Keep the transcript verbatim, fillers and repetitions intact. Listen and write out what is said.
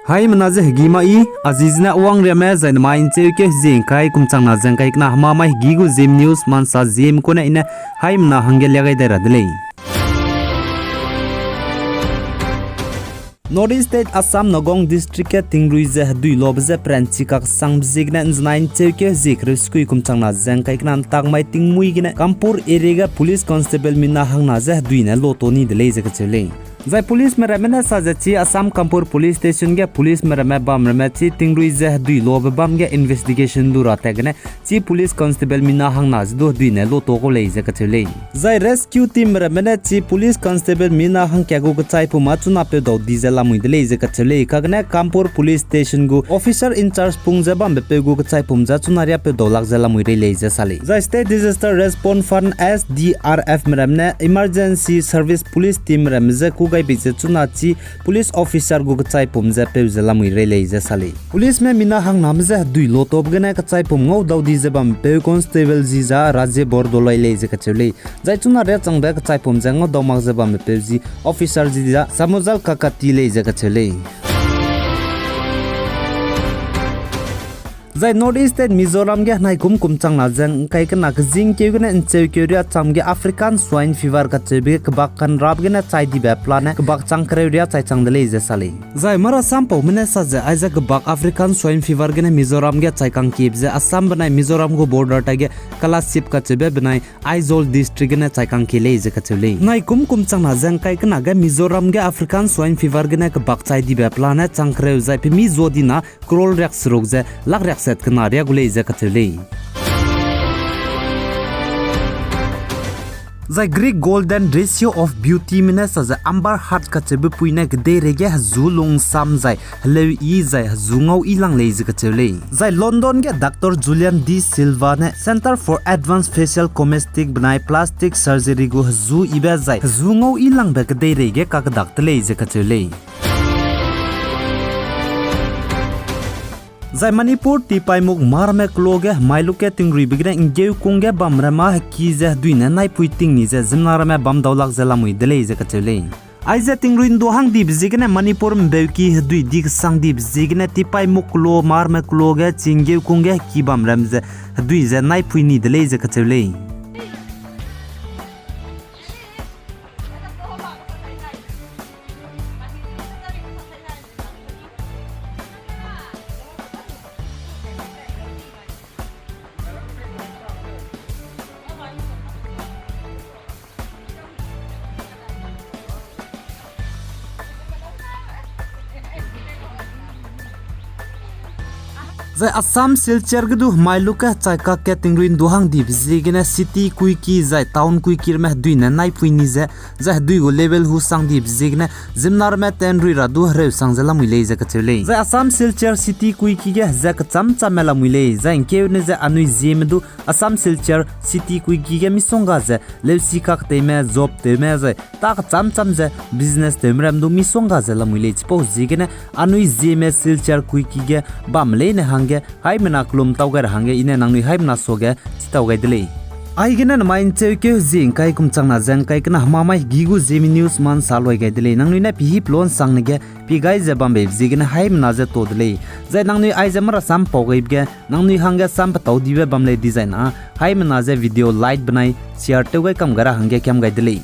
Haimena ze hegî ma i, a zi zene wangriame zai nemai ’ncheukeu hezie ’ngkai kum changna ze ’ngkai kena hemamai hegî gu Zeme News mansa Zeme kune i ne haimena hangge lia gai dai ra de lei. North East State Assam Nagaon District ge tingrui ze hedui lobe je peranchi kaksangbe ziegene ’nzenai ’ncheukeu hezie kereu sekui kum changna ze ’ngkai kena ’ntak mai tingmuî gene Kampur area ge police constable mina hangna je hedui ne loto ni de lei ze kacheu lei. Zai policeme ramme ne sa ze chi Assam Kampur Police Station ge policeme ramme bam ramme chi tingrui ze hedui lobe bam ge investigation lu ra tat gene chi police constable mina hangna je du hedui ne loto kau lei ze kacheu lei. Zai rescue team ramme ne chi police constable mina hangkat gu kechaipum a chuna peudau di ze lamui de lei ze kacheu lei. Kagene Kampur Police Station gu officer in charge pung ze bambe peu gu kechaipum je chuna riâ peudau lak ze lamui rei lei ze sa lei. Zai State Disaster Response Fund, S D R Fme ramme ne Emergency Service Police team ramme je kû gai bei ze chuna chi police officer gu kechaipum je peu ze lamui rei lei ze sa lei. Policeme mina hangname je hedui lotobe gene kechaipum ngaudau di ze bambe peu constable ji za Raje Bordoloi lei ze kacheu lei. Zai chuna riâ changbe kechaipum je ngaudau mak ze bambe peu ji officer ji za Samojal Kakati lei ze kacheu lei. Zai North East State Mizoram ge henai kum kum changna ze ’ngkai kena kezingkeu gene ’ncheukeu riâ cham ge African Swine Fever kacheube ge kebak kanrap gene chai dibe pelane kebak chang kereu riâ chai chang de lei ze sa lei. Zai marasampaume ne sa ze aize kebak African Swine Fever gene Mizoram ge chai kangkiebe ze Assam benai Mizoram gu border taige Kolasib kacheube benai Aizawl District gene chai kangkie lei ze kacheu lei. Nai kum kum changna ze ’ngkai kena ge Mizoram ge African Swine Fever gene kebak chai dibe pelane chang kereu zai pemi zua dina crore riakseruk ze lak riakset kena riâ gu lei ze kacheu lei. Zai Greek Golden Ratio of Beautyme ne sa ze Amber Heard kacheube pui ne kedeirei ge hezu lungsam zai heleu yi zai hezu ngau yi lang lei ze kacheu lei. Zai London ge Doctor Julian De Silva ne Centre for Advanced Facial Cosmetics benai Plastic Surgery gu hezu yibe zai hezu ngau yi langbe kedeirei ge kakedak de lei ze kacheu lei. Zai Manipur Tipaimukh marme kelo ge hemailuk ge tingruibe gene ’nggeukung ge bamramme heki ze hedui ne naipui ting ni ze ziemmena ramme bam dau lak ze lamui de lei ze kacheu lei. Aize tingrui ’ndu hang dibe ziegene Manipur ’mbeuki hedui di kesang dibe ziegene Tipaimukh kelo marme kelo ge chi ’nggeukung ge heki bamramme ze hedui ze naipui ni de lei ze kacheu lei. Zai Assam Silchar ge du hemailuk ge hechaikak ge tingrui ’ndu hang dibe ziegene city kuiki zai town kuiki ramme hedui ne naipui ni ze, zai hedui gu level hu sang dibe ziegene ziemmena ramme tenrui ra du hereu sang ze lamui lei ze kacheu lei. Zai Assam Silchar city kuiki ge heze kecham chamme lamui lei, zai ’ngkeune ze anui Zeme du Assam Silchar city kuiki ge misongga ze leusi kaketeime, job tewme, zai ta kecham cham ze business tewme ram du misongga ze lamui lei. Chipau ziegene anui Zeme Silchar kuiki ge bam leine hangge haimena kelum tau gai ra hangge i ne nangnui haimena suage chitau gai de lei. Aigene nemai ’ncheukeu hezie ’ngkai kum changna ze ’ngkai kena hemamai hegî gu Zeme News mansa loi gai de lei. Nangnui ne pihî pelon sangne ge pi gai ze bambe ziegene haimena ze to de lei. Zai nangnui aize marasampau gaibe ge nangnui hangge sam petau dibe bam lei dizai na haimena ze video like benai share tew gai kam gai ra hangge kiam gai de lei.